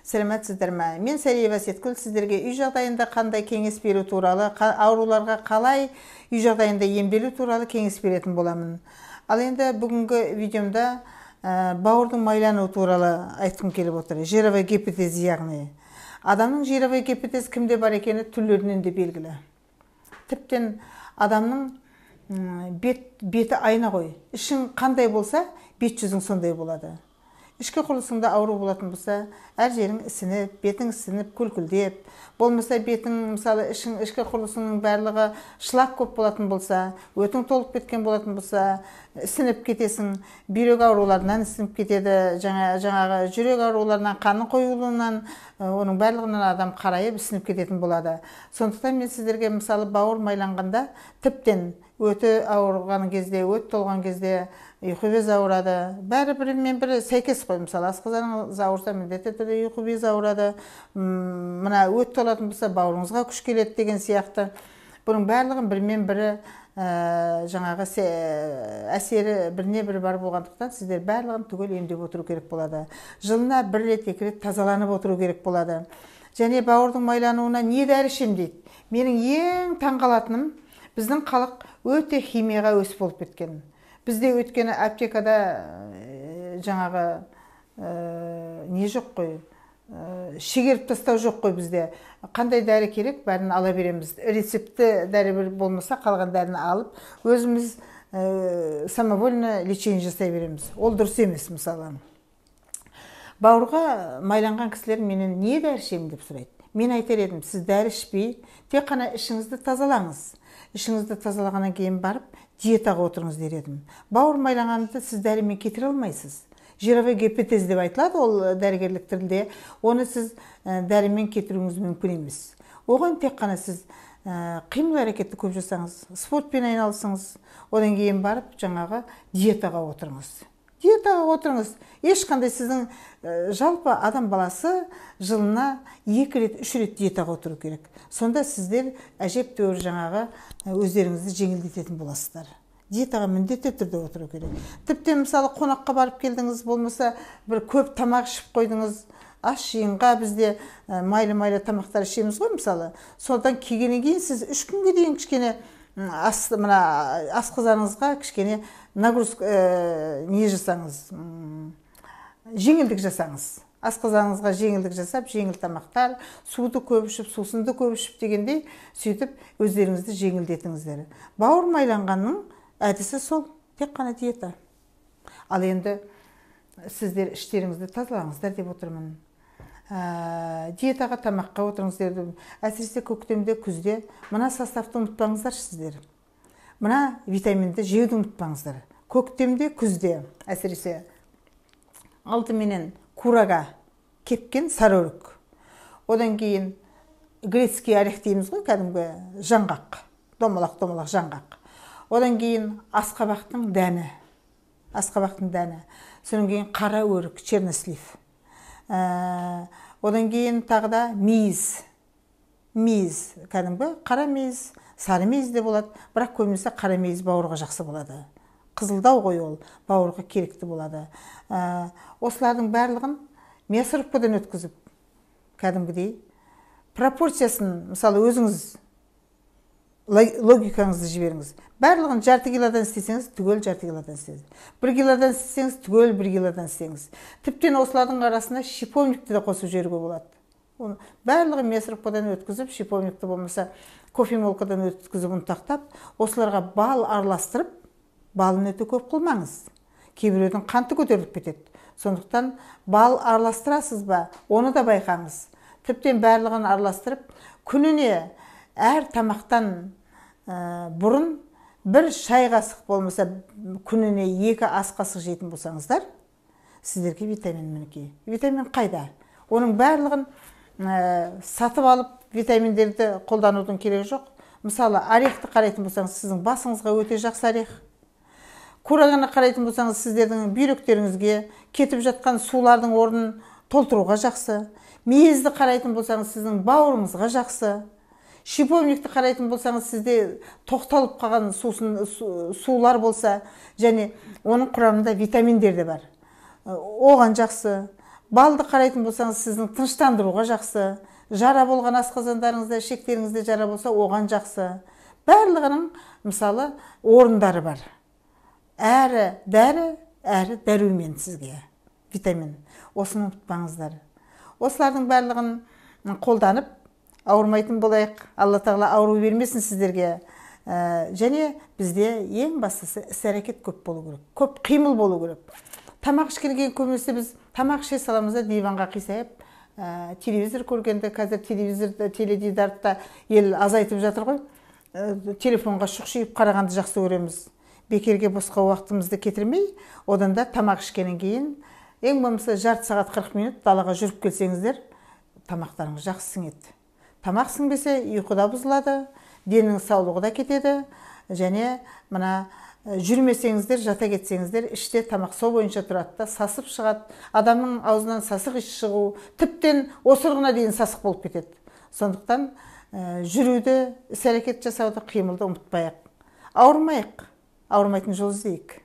Сәлеметсіздер ме? Мен Сәриева Әсеткүл сіздерге үй жағдайында қандай кеңес беру туралы, ауруларға қалай үй жағдайында емделу туралы кеңес беретін боламын. Ал енді бүгінгі видеомда бауырдың майлануы туралы айтқым келіп отыр. Жировой гепатоз, яғни. Адамның жировой гепатоз кімде бар екені түрлерінен де белгілі. Тіптен адамның беті айна ғой. Ішің қандай болса, бет жүзің сондай болады. Ішкі құрылысыңда ауру болатын болса, әр жерің ісініп, бетің ісініп, күлкілдеп, болмаса бетің, мысалы, ішкі құрылысыңның барлығы шлак көп болатын болса, өтің толып кеткен болатын болса, ісініп кетесің, бүйрек ауруларынан ісініп кетеді, жаңағы жүрек ауруларынан, қанның қоюлуынан, оның барлығынан адам қарайып ісініп кететін болады. Сондықтан мен сіздерге, мысалы, бауыр майланғанда, тіптен өті ауырған кезде, өт толған кезде ұйқы безі ауырады. Бәрі бірімен бірі сәйкес қой. Мысалы, асқазаныңыз ауырса, міндетті түрде ұйқы безі ауырады. Мына өт толатын болса, бауырыңызға күш келеді деген сияқты. Бұның барлығын бірімен бірі, жаңағы әсері біріне бірі бар болғандықтан, сіздер барлығын түгел емдеп отыру керек болады. Жылына бір рет, екі рет тазаланып отыру керек болады. Және бауырдың майлануына не дәрі ішемін дейді. Менің ең таңғалатыным, біздің халық өте химияға өс болып кеткен. Бізде өйткені аптекада жаңағы не жоқ қой, шегеріп тастау жоқ қой бізде. Қандай дәрі керек, бәрін ала береміз. Рецептті дәрі бір болмаса, қалған дәріні алып, өзіміз самовольно лечение жасай береміз. Ол дұрыс емес, мысалы. Бауырға майланған кісілер менен не дәрі ішемін деп сұрайды. Мен айтар едім, сіз дәрі ішпей, тек қана ішіңізді тазалаңыз. Ішіңізді тазалағаннан кейін барып, диетаға отырыңыз дер едім. Бауыр майланғанды сіз дәрімен кетіре алмайсыз. Жировой гепатоз деп айтылады ол дәрігерлік тілде. Оны сіз дәрімен кетіруіңіз мүмкін емес. Оған тек қана сіз қимыл әрекетті көп жасаңыз, спортпен айналысыңыз, одан кейін барып жаңағы диетаға отырыңыз. Диетаға отырыңыз. Ешқандай сіздің жалпы адам баласы жылына 2 рет, 3 рет диетаға отыру керек. Сонда сіздер әжептәуір жаңағы өздеріңізді жеңілдететін боласыздар. Диетаға міндетті түрде отыру керек. Тіптен, мысалы, қонаққа барып келдіңіз, болмаса бір көп тамақ ішіп қойдыңыз, ас жиынға бізде майлы-майлы тамақтар ішеміз ғой, мысалы. Содан келгеннен кейін сіз 3 күнге дейін кішкене мына асқазаныңызға кішкене нагрузка, не жасаңыз, жеңілдік жасаңыз. Асқазаныңызға жеңілдік жасап, жеңіл тамақтар, суды көп ішіп, сусынды көп ішіп дегендей, сөйтіп өздеріңізді жеңілдетіңіздер. Бауыр майланғанның әдісі сол, тек қана диета. Ал енді сіздер іштеріңізді тазалаңыздар деп отырмын. Диетаға, тамаққа отырыңыздар деп. Әсіресе көктемде, күзде мына составты ұмытпаңыздар сіздер. Мына витаминді жеуді ұмытпаңыздар. Көктемде, күзде әсіресе алдыменен курага, кепкен сары өрік. Одан кейін грецкий орех дейміз ғой, кәдімгі жаңғақ, домалақ-домалақ жаңғақ. Одан кейін асқабақтың дәні. Асқабақтың дәні. Содан кейін қара өрік, чернослив. Одан кейін тағы да мейіз. Мейіз, кәдімгі қара мейіз, сары мейіз де болады, бірақ көбінесе қара мейіз бауырға жақсы болады. Қызылдау ғой ол, бауырға керекті болады. Осылардың барлығын мясорубкадан өткізіп, кәдімгідей пропорциясын, мысалы, өзіңіз логикаңызды жіберіңіз. Барлығын жарты килодан істесеңіз, түгел жарты килодан істеңіз. 1 килодан істесеңіз, түгел 1 килодан істеңіз. Тіптен осылардың арасына шиповникті де қосып жіберуге болады. Оны барлығын мясорубкадан өткізіп, шиповникті болмаса кофемолкадан өткізіп ұнтақтап, осыларға бал араластырып, балын өте көп қылмаңыз. Кейбіреудің қанты көтеріліп кетеді. Сондықтан бал араластырасыз ба, оны да байқаңыз. Тіптен барлығын араластырып, күніне әр тамақтан бұрын бір шай қасық болмаса күніне 2 ас қасық жейтін болсаңыздар, сіздерге витамин мінекей. Витамин қайда? Оның барлығын сатып алып витаминдерді қолданудың керегі жоқ. Мысалы, орехті қарайтын болсаңыз, сіздің басыңызға өте жақсы орех. Кураганы қарайтын болсаңыз, сіздердің бүйректеріңізге кетіп жатқан сулардың орнын толтыруға жақсы. Мейізді қарайтын болсаңыз, сіздің бауырыңызға жақсы. Шиповникті қарайтын болсаңыз, сізде тоқталып қалған сулар болса, және оның құрамында витаминдер де бар. Оған жақсы. Балды қарайтын болсаңыз, сіздің тыныштандыруға жақсы. Жара болған асқазандарыңызда, ішектеріңізде жара болса, оған жақсы. Барлығының, мысалы, орындары бар. Әрі дәрі, әрі дәрумен сізге витамин. Осыны ұмытпаңыздар. Осылардың барлығын қолданып, ауырмайтын болайық. Алла тағала ауру бермесін сіздерге. Және бізде ең бастысы іс-әрекет көп болу керек, көп қимыл болу керек. Тамақ ішкеннен кейін көбінесе біз тамақ іше саламыз да диванға қисайып, телевизор көргенде, қазір телевизорды, теледидарды да ел азайтып жатыр ғой. Телефонға шұқшиып қарағанды жақсы көреміз. Бекерге босқа уақытымызды кетірмей, одан да тамақ ішкеннен кейін ең болмаса жарты сағат 40 минут далаға жүріп келсеңіздер, тамақтарыңыз жақсы сіңеді. Тамақ сіңбесе, ұйқы да бұзылады, деннің саулығы да кетеді. Және мына жүрмесеңіздер, жата кетсеңіздер, іште тамақ со бойынша тұрады да сасып шығады. Адамның аузынан сасық иіс шығу, тіптен осырғына дейін сасық болып кетеді. Сондықтан жүруді, іс-әрекет жасауды, қимылды ұмытпайық. Ауырмайық, ауырмайтын жол іздейік.